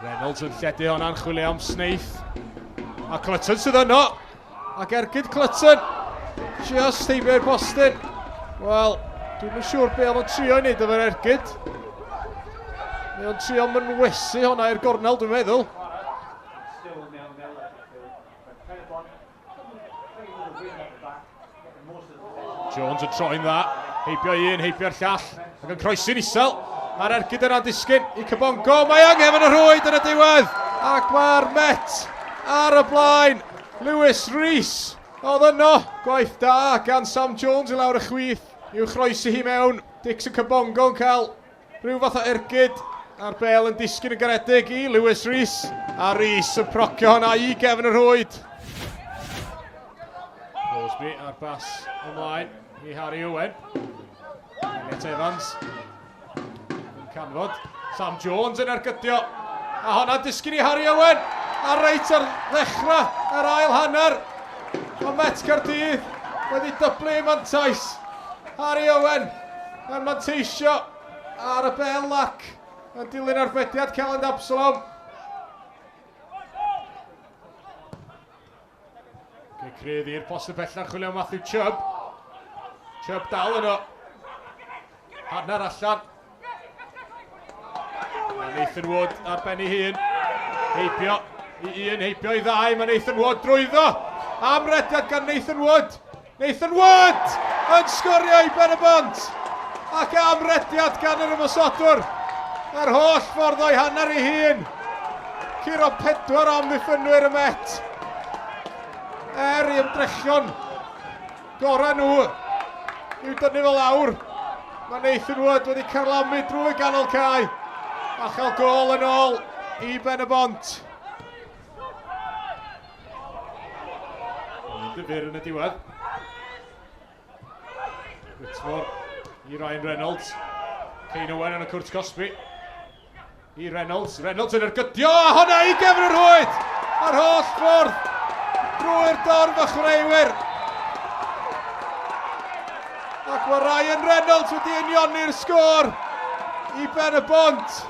Reynolds yn lledu honna'n chwilio am Snaith. A Clutton sydd yno. Ac ergyd Clutton. Just heibio i'r postyn. Wel, dwi'n yn siŵr be oedd o'n trio i wneud efo'r ergyd. Mae o'n trio mynwesu honna i'r gornel, dwi'n meddwl. Jones yn troi'n dda. Heibio un, heibio'r llall. Ac yn croesi'n isel. A'r ergyd yna'n disgyn i Cybongo. Mae angen yn y rhwyd yn y diwedd. Ac mae'r Met ar y blaen. Lewis Rees oedd yno. Gwaith da gan Sam Jones i lawr y chwith. I'w chroesi hi mewn. Dixon Cybongo yn cael Rhyw fath o ergyd a'r bel yn disgyn yn garedig i Lewis Rees. A Rees yn procio hwnna i gefn y rhwyd. Crosby a'r bas ymlaen i Harry Owen. Elliot Evans yn canfod. Sam Jones yn ergydio. A hwnna'n disgyn i Harry Owen. A reit ar ddechrau yr ail hanner. Mae Met Caerdydd wedi dyblu ei mantais. Harry Owen yn manteisio ar y bel ac yn dilyn arbediad Celyn Absalom. Ge crydd i'r post y pellach chwilio Matthew Chubb. Chubb dal yno. Hanner allan. Mae Nathan Wood ar ben ei hun. Heibio i un, heibio i ddau. Mae Nathan Wood drwyddo. Amrediad gan Nathan Wood. Nathan Wood yn sgorio i Ben y Bont. Ac amrediad gan yr ymosodwr. Yr holl ffordd o'i hanner ei hun. Curo pedwar am ddiffynwyr y Met. Er i ymdrechion gorau nhw i'w dynnu fo lawr. Mae Nathan Wood wedi carlamu drwy ganol cae a chael gol yn ôl i Ben y Bont. Mynd yn fyr yn y diwedd. Whitmore i Ryan Reynolds. Kane Owen yn y cwrt cosbi. I Reynolds. Reynolds yn ergydio a hwnna i gefn y rhwyd! A'r holl ffordd drwy'r dorf a chwaraewyr. Ac mae Ryan Reynolds wedi unioni'r sgôr i Ben y Bont.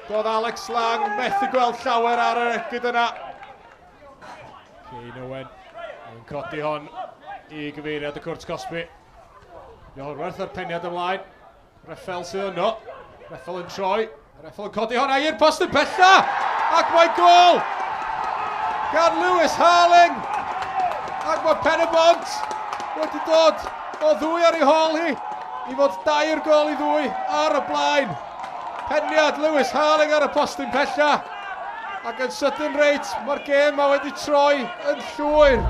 Doedd Alex Lang methu gweld llawer ar yr ergyd yna. Kane Owen yn codi hon i gyfeiriad y cwrt cosbi. Iorwerth ar peniad ymlaen. Reffel sydd yno. Reffel yn troi. Reffel yn codi honna i'r post yn pella! Ac mae gol! Gan Lewis Harling! Ac mae Pen y Bont wedi dod o ddwy ar ei hôl hi i fod dair gol i ddwy ar y blaen. Peniad Lewis Harling ar y postyn pella. Ac yn sydyn reit, mae'r gêm ma wedi troi yn llwyr.